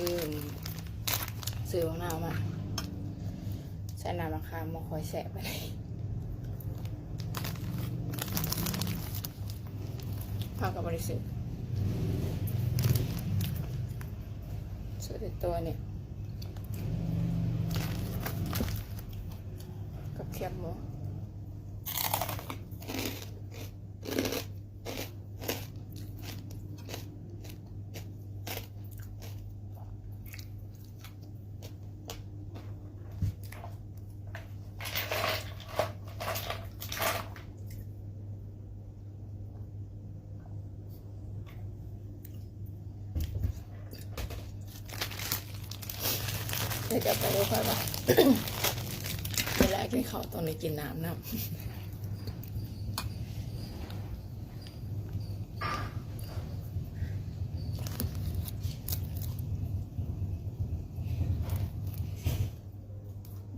ມ ຊື້ບັກນາວມາ ໃສ່ນ້ຳມະຂາມບໍ່ຄ່ອຍແຊບປານໃດ. ເຮົາກໍບໍ່ໄດ້ຊື້ ຊື້ແຕ່ຕົວນີ້ກັບແຄບໝູ. ເດີ ຈະໄປເດີ ຂ້ອຍວ່າ ເວລາກິນເຂົ້າຕ້ອງໄດ້ກິນນ້ຳນຳ.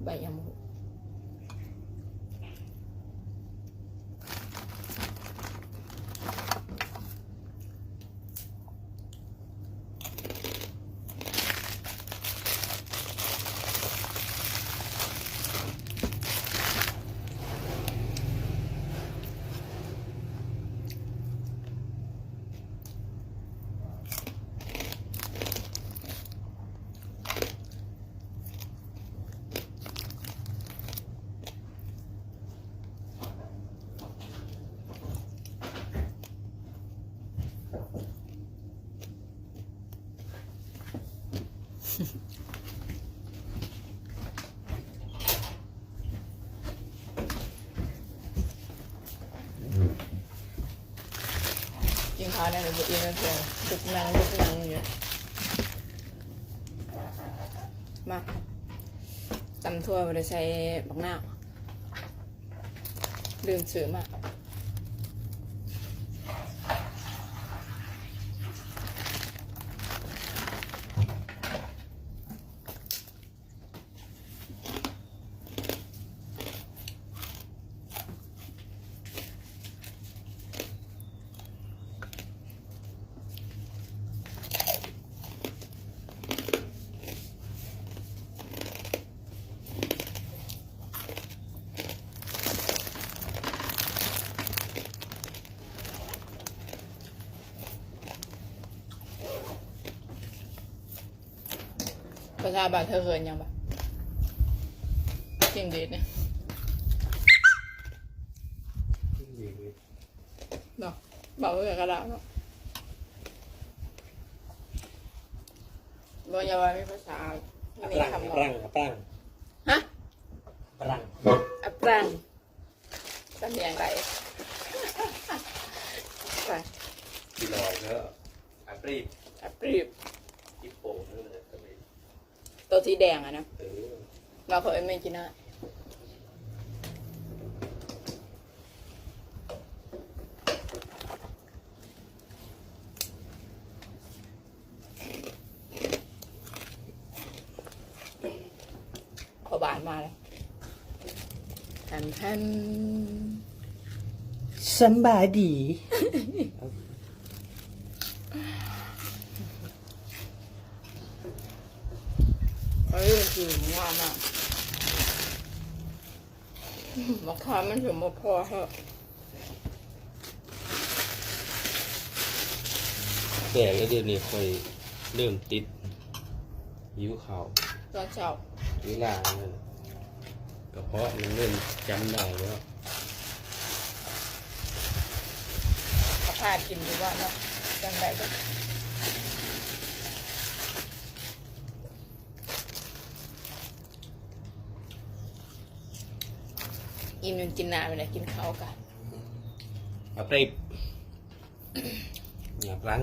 ໃບຫຍັງບໍ່ຮູ້. ກິນຂ້າວແນວນີ້ບໍ່ອີ່ມຈັກເທື່ອ ລຸກນັ່ງ ລຸກນັ່ງຢູ່. ມາ ຕຳຖົ່ວບໍ່ໄດ້ໃສ່ບັກນາວ ລືມຊື້ມາ. ພາສາບ້ານເຮົາເອີ້ນຫຍັງບາດ? ຈິ້ງຫຼີດນີ້ເນາະ ເວົ້າຄືກັນກະດາເນາະ. ບໍ່ ຢ່າວ່າມີພາສາ ມັນມີຄຳບອກ ອາປຣັງ ອາປຣັງ ຮະ? ອາປຣັງ ອາປຣັງ. ສຳນຽງໃດ? ໄປ ທີ່ລອຍເດີ ອາປຣີບ ອາປຣີບ ອີໂປນັ້ນແຫຼະ ໂຕສີແດງອະນະ ເອີ ວ່າເຂົາເອີ້ນແມງຈີ່ໜ້າ. ພໍ່ບ້ານມາແລ້ວ ແທນແທນ ສຳບາຍດີ. ເອີ ຄືງາມມາກ. ບັກຂາມມັນສົມບໍ່ພໍເທາະ ແປກແລ້ວ ດຽວນີ້ຂ້ອຍເລີ່ມຕິດຫິວເຂົ້າຕອນເຊົ້າ ເວລານັ້ນ ກະເພາະມັນເລີ່ມຈຳໄດ້ແລ້ວ ກະພາກິນຢູ່ວ່າເນາະ ຈັ່ງໃດກະ ອີ່ມຈົນຈິ້ນໜ້າໄປແລ້ວ ກິນເຂົ້າກະ ອາປຣີບ ຢ່າປຣັງ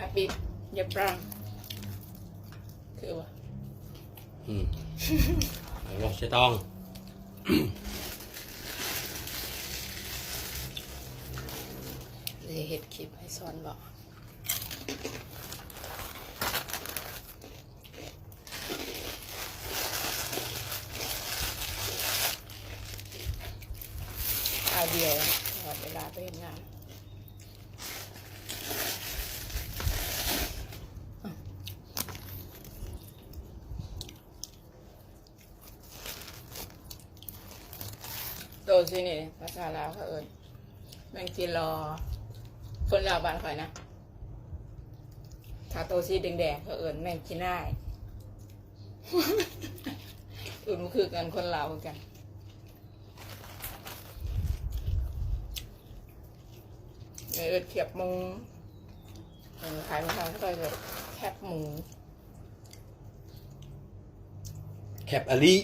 ອາປິບ ຢ່າປຣັງ ຄືວ່າ ອືມ ເອົາລົງໃສ່ຕອງ ຊິເຮັດຄລິບໃຫ້ສອນເວົ້າ. ຄາວດຽວ ເວລາໄປເຮັດງານ ອາ ຕົວຊີ້ນີ້ພາສາລາວເຂົາເອີ້ນແມງຈີລໍ ຄົນລາວບ້ານຂ້ອຍນະ. ຖ້າໂຕສີແດງໆ ເຂົາເອີ້ນແມງຈີນາຍ. ເອີ້ນບໍ່ຄືກັນ ຄົນລາວຄືກັນ. ເອີ້ນແຄບໝູ ເອີ ຂາຍຂອງເຂົາເຈົ້າກໍແຄບໝູ ແຄບອາລີ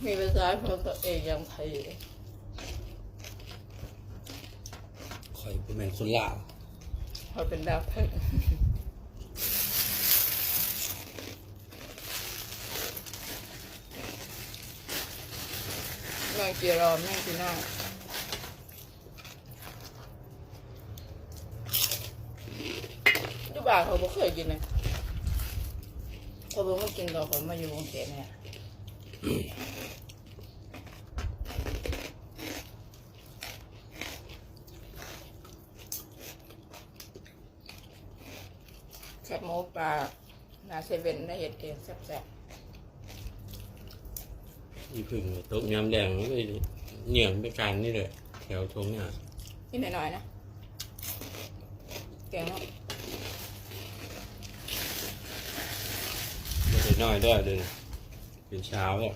ມີປະຊາຊົນຕົວເອງຍັງໄທ. ຂ້ອຍບໍ່ແມ່ນຄົນລາວ ຂ້ອຍເປັນດາວເພິ່ນ. ແມງຈີລໍ ແມງຈີນາຍ ຢູ່ບ້ານຂ້ອຍບໍ່ເຄີຍກິນເລີຍ. ຂ້ອຍບໍ່ເຄີຍກິນ ຕອນຂ້ອຍມາຢູ່ກຸງເທບນີ້. ແຄບໝູປາ ໜ້າເຊເວັ່ນ ໄດ້ເຮັດເອງ ແຊບໆ. ອີ່ເພິ່ງຕົກຍາມແລງ ມັນກໍເໜືອງໄປການນີ້ແຫຼະ ແຖວທົ່ງນາ ກິນໜ້ອຍໆ ນະ ແກງເນາະ. ບໍ່ໄດ້ນ້ອຍເດີ ເປັນສາວແລ້ວ.